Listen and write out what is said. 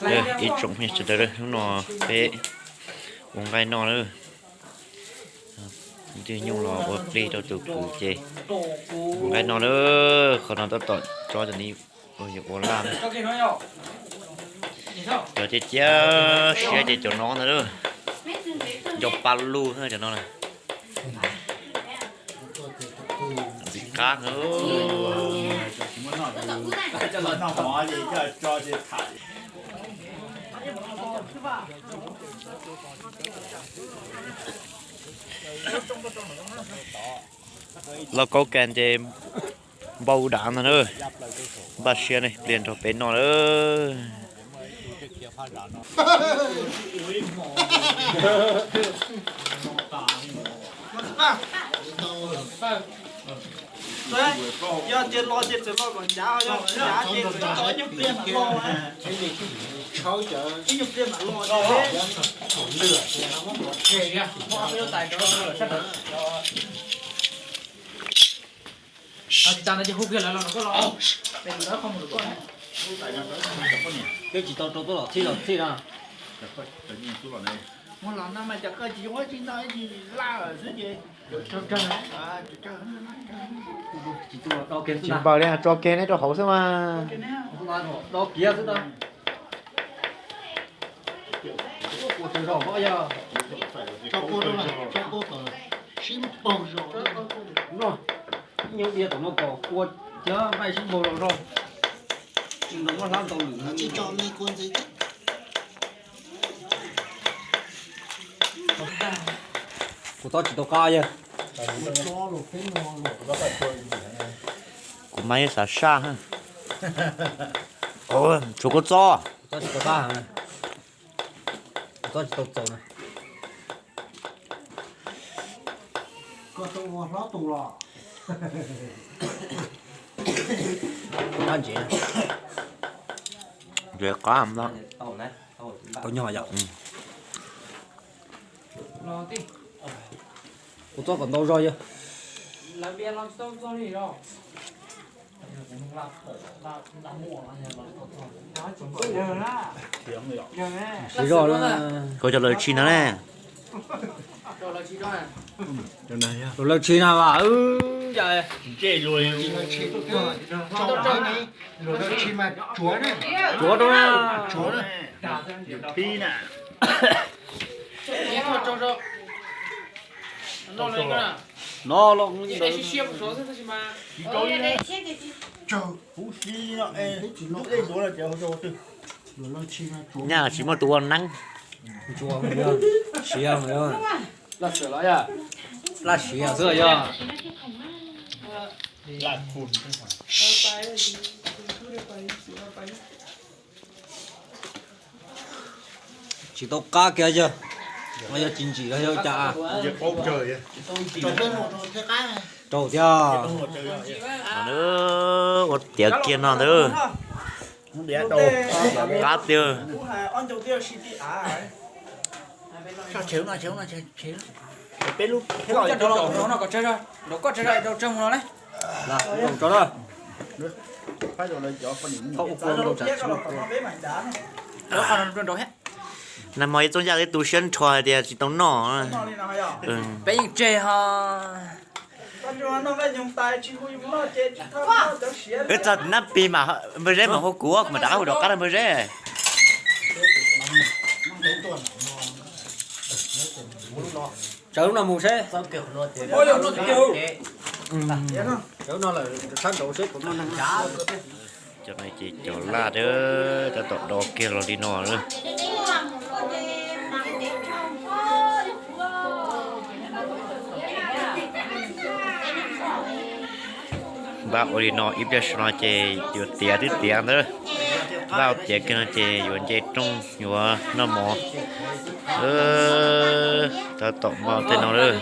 Ib tsoom phooj ywg sawv daws, hnub no peb ua nqaij noj lawm. Twb nyuj los ua plig rau tus kwv ces ua nqaij noj lawm. Qhov no tab tom tso cov ni yuav ua laj. Cov cia cia siab ces cov no ntag lawm. Cov pa lug cov no na. Ntxim qab. Lauj kaub kas ces npau dav ntag na. Npaj siab ne, pliag nrog peb noj lawm. Yog tias los ces txawm los kom ncav, yog tsis ncav ces txawm los, ib nyuag pliag mam los. Ib nyuag pliag mam los. Tsis tas no ces hu kiag lawv los rau koj los, es lawv qhov mus rau koj. Twb tsis tau rau tuaj los txhij los txhij na. Mus los no mas cov koj tsis zoo tsis no tsis laj xwb ces. Tsis npaws li, tso kiag neb rau hauv xwb mas. Do kiag xwb na. Ua tsawg zaus yog. Tso kua rau, tso kua kom sib npaug zaus. No, ib nyuag diav tom no kom kua cov nqaij sib npaug zaus rau. Tsis nrog muab hlab ntau lwm. Kuv txob tsis tau qab yog. Kuv mas yeej xav saj. Tshuav kuv txob. Kuv txob tsis tau qab. Kuv txob tsis tau txaus na. Koj tau ua hlob tus los. Qab ntsev. Ntsev qab. Tau nyog yom. Kuv txob kom ntau zog yog. Siv zog na. Koj cov lawv tshis no ne. Lawv tshis na vas. Tsuav rau na. No los nyaj tsis muaj tus ua neeb. Siav, laj siav xwb yog. Tsis tau qab kiag yog. No yog tsis ntsim los yog cas? Rau thiab. Ua tiav kiag no ntag. Qab tiag. Nag hmo ib txooj yaj twb tu siab nrho hais tias tsis tau noj. Peb yeej tseg ho. Wb txog nab pis mas npawg Zeb mas hu kuv, kuv mam rov qab hu rov qab rau npawg Zeb. Tsawv lub no mus seb. Tsawv no lawm sab nraud seb puas muaj neeg. Cov no ces cov laj tab tom do kiag los li no. Npaj ua li no ib pliag saum no ces yuav tiav twb tiav ntawd. Npaj tiav kiag no ces yuav nce rooj yuav noj mov. Tab tom npaj tej no lawm.